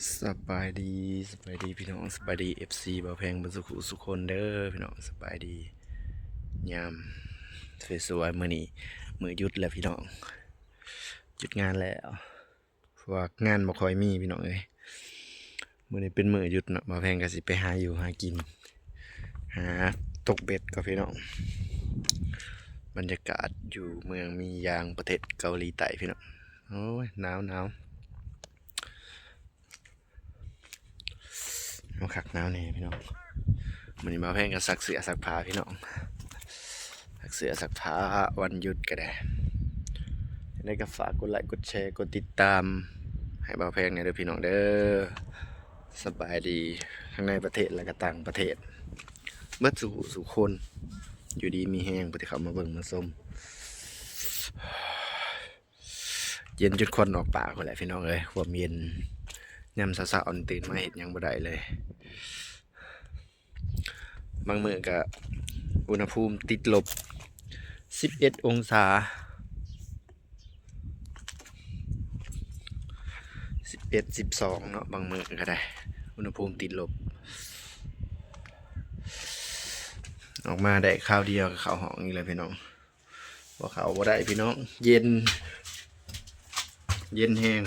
ສະບາຍດີ ສະບາຍດີພີ່ນ້ອງ ສະບາຍດີເອັຟຊີບ່າວແພງເບິດສູ່ຜູ້ສູ່ຄົນເດີພີ່ນ້ອງ. ສະບາຍດີຍາມສວຍໆ ມື້ນີ້ມື້ຢຸດແລ້ວພີ່ນ້ອງ ຢຸດງານແລ້ວ ເພາະວ່າງານບໍ່ຄ່ອຍມີພີ່ນ້ອງເອີຍ. ມື້ນີ້ເປັນມື້ຢຸດເນາະ ບ່າວແພງກໍຊິໄປຫາຢູ່ຫາກິນ ຫາຕົກເບັດກ່ອນພີ່ນ້ອງ. ບັນຍາກາດຢູ່ເມືອງມີຢາງ ປະເທດເກົາຫຼີໃຕ້ພີ່ນ້ອງ. ໂອ້ຍ ໜາວໆ ໜາວຄັກໜາວແນ່ພີ່ນ້ອງ. ມື້ນີ້ບ່າວແພງກໍຊັກເສື້ອຊັກຜ້າພີ່ນ້ອງ ຊັກເສື້ອຊັກຜ້າ ວັນຢຸດກໍໄດ້. ຈັ່ງໃດກໍຝາກກົດໄລກົດແຊ ກົດຕິດຕາມໃຫ້ບ່າວແພງແດ່ເດີພີ່ນ້ອງເດີ. ສະບາຍດີທັງໃນປະເທດ ແລະ ກໍຕ່າງປະເທດ ເບິດສູ່ຜູ້ສູ່ຄົນ ຢູ່ດີມີແຮງ ຜູ້ທີ່ເຂົ້າມາເບິ່ງມາຊົມ. ເຢັນຈົນຄວັນອອກປາກພຸ້ນແຫຼະພີ່ນ້ອງເອີຍ ຄວາມເຢັນ. ຍາມເຊົ້າໆ ຕື່ນມາເຮັດຫຍັງບໍ່ໄດ້ເລີຍ. ບາງມື້ກະອຸນຫະພູມຕິດລົບສິບເອັດອົງສາ ສິບເອັດ ສິບສອງເນາະ ບາງມື້ກໍໄດ້ ອຸນຫະພູມຕິດລົບ. ອອກມາໄດ້ຄາວດຽວກໍເຂົ້າຫ້ອງອີກແລ້ວພີ່ນ້ອງ. ບໍ່ເຂົ້າບໍ່ໄດ້ພີ່ນ້ອງ ເຢັນ ເຢັນແຮງ.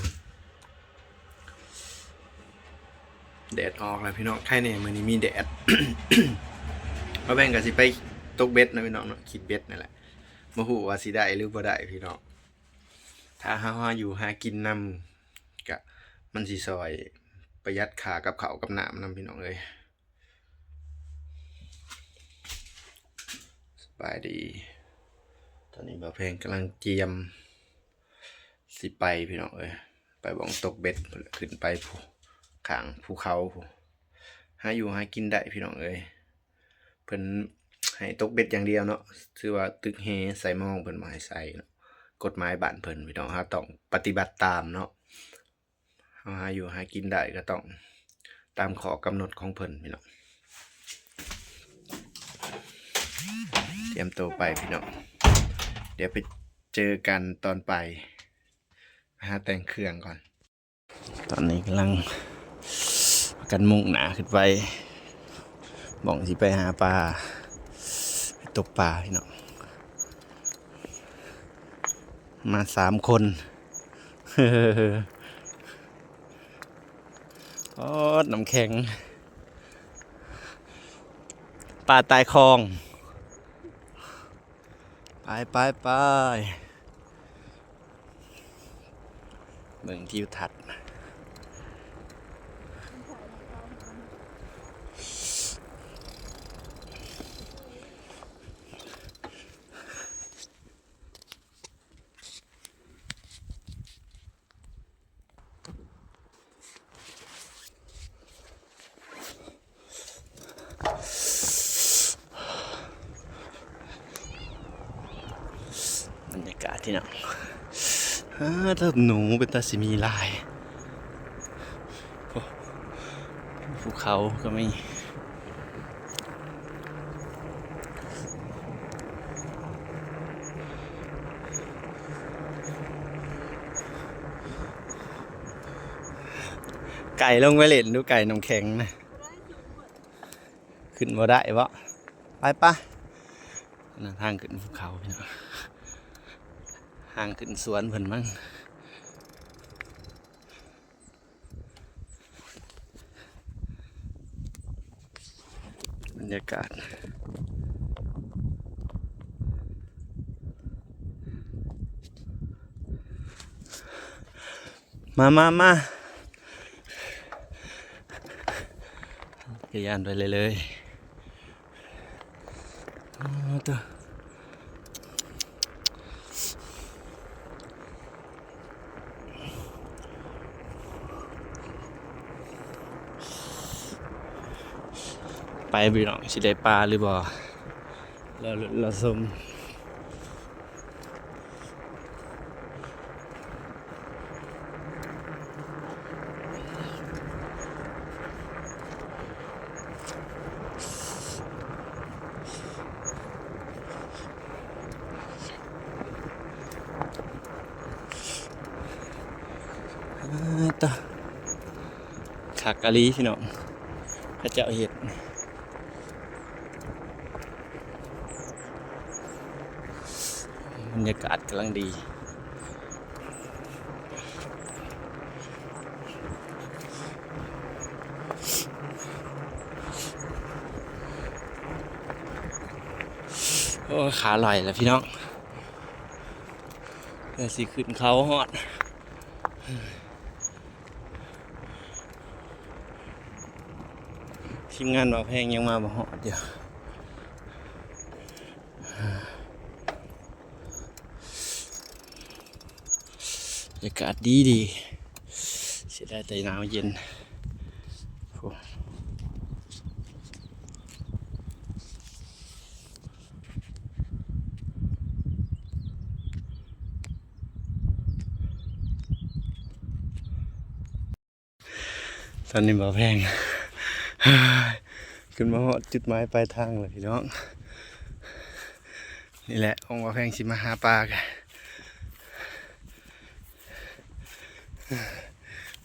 ແດດອອກແລ້ວພີ່ນ້ອງ ໄຄແດ່ມື້ນີ້ມີແດດ. ບ່າວແພງກໍຊິໄປຕົກເບັດເນາະພີ່ນ້ອງເນາະ ຄິດເບັດນັ້ນແຫຼະ ບໍ່ຮູ້ວ່າຊິໄດ້ຫຼືບໍ່ໄດ້ພີ່ນ້ອງ. ຖ້າເຮົາຫາຢູ່ຫາກິນນຳ ກະມັນຊິຊ່ອຍປະຢັດຄ່າກັບເຂົ້າກັບນ້ຳນຳພີ່ນ້ອງເອີຍ. ສະບາຍດີ ຕອນນີ້ບ່າວແພງກຳລັງກຽມຊິໄປພີ່ນ້ອງເອີຍ ໄປບ່ອນຕົກເບັດພຸ້ນແຫຼະ ຂຶ້ນໄປພູ ຂ້າງພູເຂົາພຸ້ນ ຫາຢູ່ຫາກິນໄດ້ພີ່ນ້ອງເອີຍ. ເພິ່ນໃຫ້ຕົກເບັດຢ່າງດຽວເນາະ ຖືວ່າຕຶກແຫໃສ່ມອງ ເພິ່ນບໍ່ໃຫ້ໃສ່ເນາະ ກົດໝາຍບ້ານເພິ່ນພີ່ນ້ອງ ເຮົາຕ້ອງປະຕິບັດຕາມເນາະ. ເຮົາຫາຢູ່ຫາກິນໄດ້ກໍຕ້ອງຕາມຂໍ້ກຳນົດຂອງເພິ່ນພີ່ນ້ອງ. ຕຽມໂຕໄປພີ່ນ້ອງ ດຽວໄປເຈີກັນຕອນໄປ ຫາແຕ່ງເຄື່ອງກ່ອນ. ຕອນນີ້ກຳລັງພາກັນມຸ່ງໜ້າຂຶ້ນໄປ ໝ່ອງຊິໄປຫາປາ ໄປຕົກປາພີ່ນ້ອງ. ມາສາມຄົນ ໂອ້ ນ້ຳແຂງ ປາຕາຍຄອງ. ໄປ ໄປ ໄປ ເບິ່ງທິວທັດ. ບັນຍາກາດທີ່ນຳ ເອີ ແຕ່ໜູເປັນຕາຊິມີຫຼາຍ ໂອ້ ພູເຂົາກໍມີ. ໄກ່ລົງໄປຫຼິ້ນດູ ໄກ່ນ້ຳແຂງນະ ຂຶ້ນບໍ່ໄດ້ບໍ? ໄປ ໄປ ນະ ທາງຂຶ້ນພູເຂົາພີ່ນ້ອງ ທາງຂຶ້ນສວນເພິ່ນມັ້ງ. ບັນຍາກາດ ມາ ມາ ມາ ຈັກກະຍານໄປເລື້ອຍໆ. ອໍ ເຕີ ໄປພີ່ນ້ອງ ຊິໄດ້ປາຫຼືບໍ່ ລໍ ລໍຊົມ. ເອີ ຕາ ຄັກອີ່ຫຼີພີ່ນ້ອງ ເຂົາເຈົ້າເຮັດ ບັນຍາກາດກຳລັງດີ. ໂອ້ຍ ຂາລອຍແລ້ວພີ່ນ້ອງ ເພື່ອຊິຂຶ້ນເຂົາຮອດ. ທີມງານບ່າວແພງຍັງມາບໍ່ຮອດຢູ່. ບັນຍາກາດດີໆ ເສຍດາຍແຕ່ໜາວເຢັນ. ໂອ້ ຕອນນີ້ບ່າວແພງ ຂຶ້ນມາຮອດຈຸດໝາຍປາຍທາງແລ້ວພີ່ນ້ອງ. ນີ້ແຫຼະ ຂອງບ່າວແພງຊິມາຫາປາກະ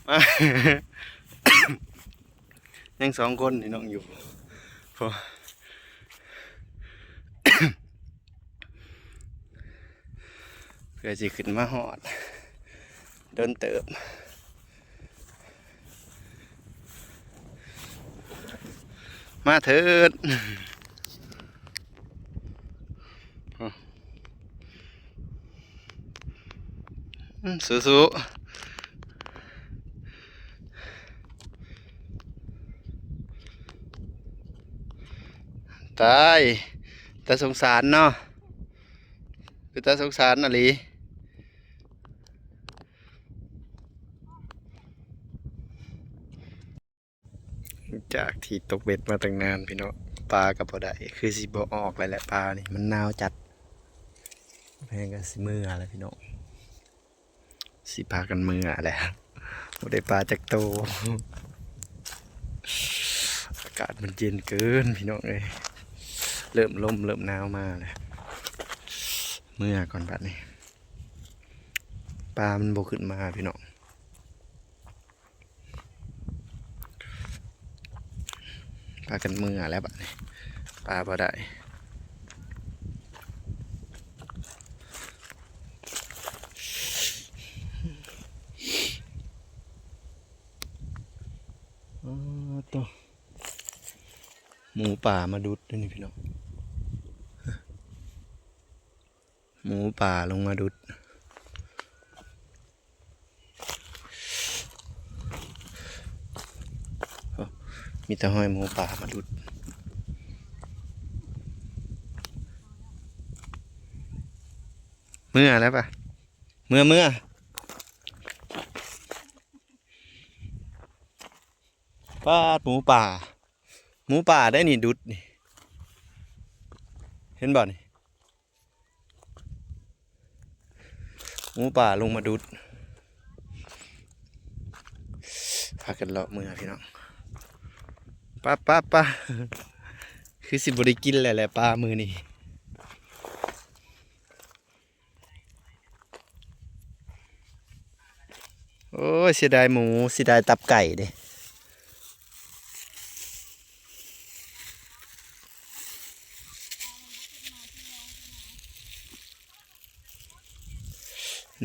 ມາ ຍັງສອງຄົນພີ່ນ້ອງຢູ່ ໂອ້ ເພື່ອຊິຂຶ້ນມາຮອດ ດົນເຕີບ. ມາເທີດ ສູ້ໆ. ຕາຍ ຕາສົງສານເນາະ ເປັນຕາສົງສານອີ່ຫຼີ. ຈາກທີ່ຕົກເບັດມາຕັ້ງນານພີ່ນ້ອງ ປາກໍບໍ່ໄດ້ ຄືຊິບໍ່ອອກແລ້ວແຫຼະ ປານີ້ມັນໜາວຈັດ. ແພງກໍຊິເມືອແລ້ວພີ່ນ້ອງ ຊິພາກັນເມືອແລ້ວ ບໍ່ໄດ້ປາຈັກໂຕ. ອາກາດມັນເຢັນເກີນພີ່ນ້ອງເອີຍ ເລີ່ມລົມເລີ່ມໜາວມາແລ້ວ. ເມືອກ່ອນບັດນີ້ ປາມັນບໍ່ຂຶ້ນມາພີ່ນ້ອງ. ພາກັນເມືອແລ້ວບັດນີ້ ປາບໍ່ໄດ້. ໂອ້ໂຕ ໝູປ່າມາດຸດເດ້ນີ້ພີ່ນ້ອງ ໝູປ່າລົງມາດຸດ. ໂອ້ ມີແຕ່ຮອຍໝູປ່າມາດຸດ. ເມືອແລ້ວປະ ເມືອ ເມືອ. ປາດ ໝູປ່າ ໝູປ່າໄດ໋ນີ້ ດຸດນີ້ ເຫັນບໍ່ນີ້? ໝູປ່າລົງມາດຸດ. ພາກັນເລາະເມືອພີ່ນ້ອງ ປະ ປະ ປະ ຄືຊິບໍ່ໄດ້ກິນແລ້ວແຫຼະປາມື້ນີ້. ໂອ້ຍ ເສຍດາຍໝູ ເສຍດາຍຕັບໄກ່ເດ້.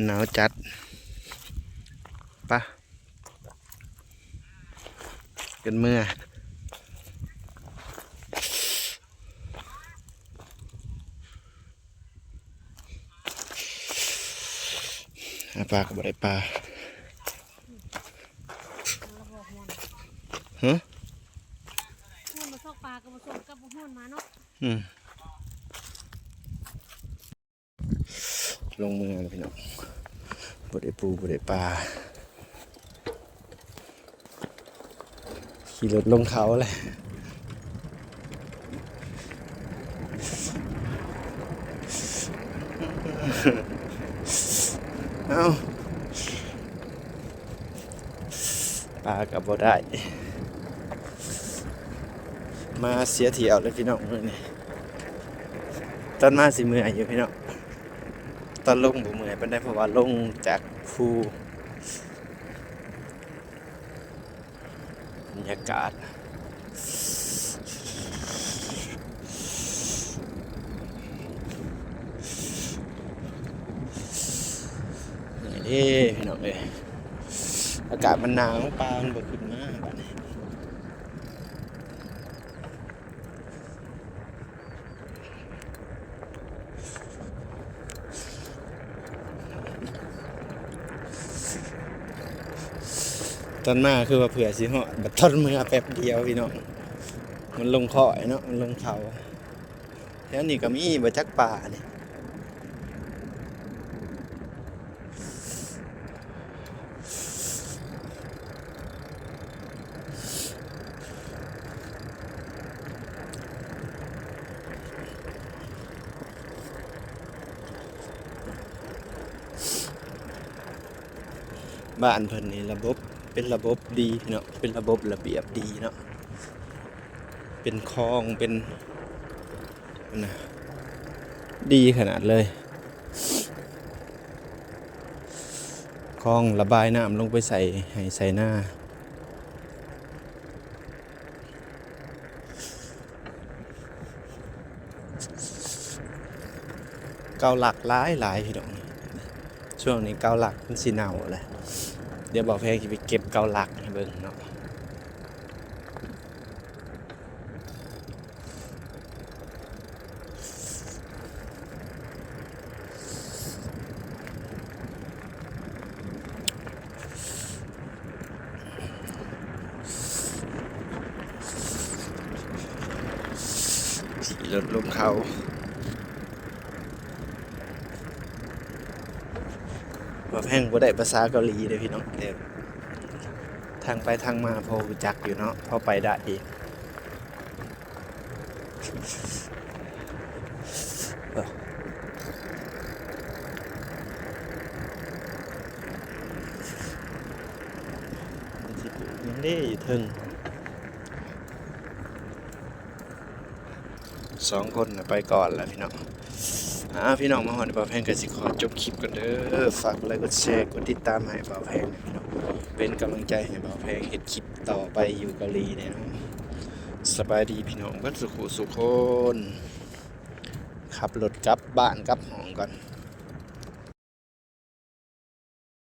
ໜາວຈັດ ປະ ກັນເມືອ. ຫາປາກໍບໍ່ໄດ້ປາ. ຮະ? ຮວນມາຊອກປາກໍບໍ່ສົມກັບຮວນມາເນາະ. ອືມ. ລົງເມືອແລ້ວພີ່ນ້ອງ ບໍ່ໄດ້ປູບໍ່ໄດ້ປາ. ຂີ່ລົດລົງເຂົາແຫຼະ ເອົ້າ ປາກໍບໍ່ໄດ້ ມາເສຍທ່ຽວເລີຍພີ່ນ້ອງມື້ນີ້. ຕອນມາຊິເມື່ອຍຢູ່ພີ່ນ້ອງ ຕອນລົງບໍ່ເມື່ອຍປານໃດ ເພາະວ່າລົງຈາກພູ. ບັນຍາກາດ ນີ້ເດ້ພີ່ນ້ອງເອີຍ ອາກາດມັນໜາວ ປາມັນບໍ່ຂຶ້ນມາບາດນີ້. ຕອນມາຄືວ່າເພື່ອຊິຮອດ ບັດຕອນເມືອແປັບດຽວພີ່ນ້ອງ ມັນລົງຄ້ອຍເນາະ ມັນລົງເຂົາ. ແຖວນີ້ກໍມີບໍ່ຈັກປ່ານີ້. ບ້ານເພິ່ນນີ້ລະບົບ ເປັນລະບົບດີເນາະ ເປັນລະບົບລະບຽບດີເນາະ ເປັນຄອງ ເປັນ ນະ ດີຂະໜາດເລີຍ ຄອງລະບາຍນ້ຳລົງໄປໃສ່ໄຮ່ໃສ່ນາ. ເກົາຫຼັກຫຼາຍໆ ພີ່ນ້ອງ ຊ່ວງນີ້ເກົາຫຼັກມັນຊິເນົ່າແຫຼະ ດຽວບ່າວແພງຊິໄປເກັບເກົາຫຼັກໃຫ້ເບິ່ງເນາະ. ຂີ່ລົດລົງເຂົາ ບ່າວແພງບໍ່ໄດ້ພາສາເກົາຫຼີເດ້ພີ່ນ້ອງ ແຕ່ທາງໄປທາງມາພໍຮູ້ຈັກຢູ່ເນາະ ພໍໄປໄດ້. ມັນຊິປູກຫຍັງເດ້ຢູ່ເທິງ ສອງຄົນນະໄປກ່ອນລະພີ່ນ້ອງ. ອ່າ ພີ່ນ້ອງມາຮອດນີ້ ບ່າວແພງກໍຊິຂໍຈົບຄລິບກ່ອນເດີ. ຝາກກົດໄລກົດແຊ ກົດຕິດຕາມໃຫ້ບ່າວແພງນະພີ່ນ້ອງ ເປັນກຳລັງໃຈໃຫ້ບ່າວແພງເຮັດຄລິບຕໍ່ໄປຢູ່ເກົາຫຼີແນ່ນອນ. ສະບາຍດີພີ່ນ້ອງເບິດສູ່ຜູ້ສູ່ຄົນ. ຂັບລົດກັບບ້ານກັບຫ້ອງກ່ອນ.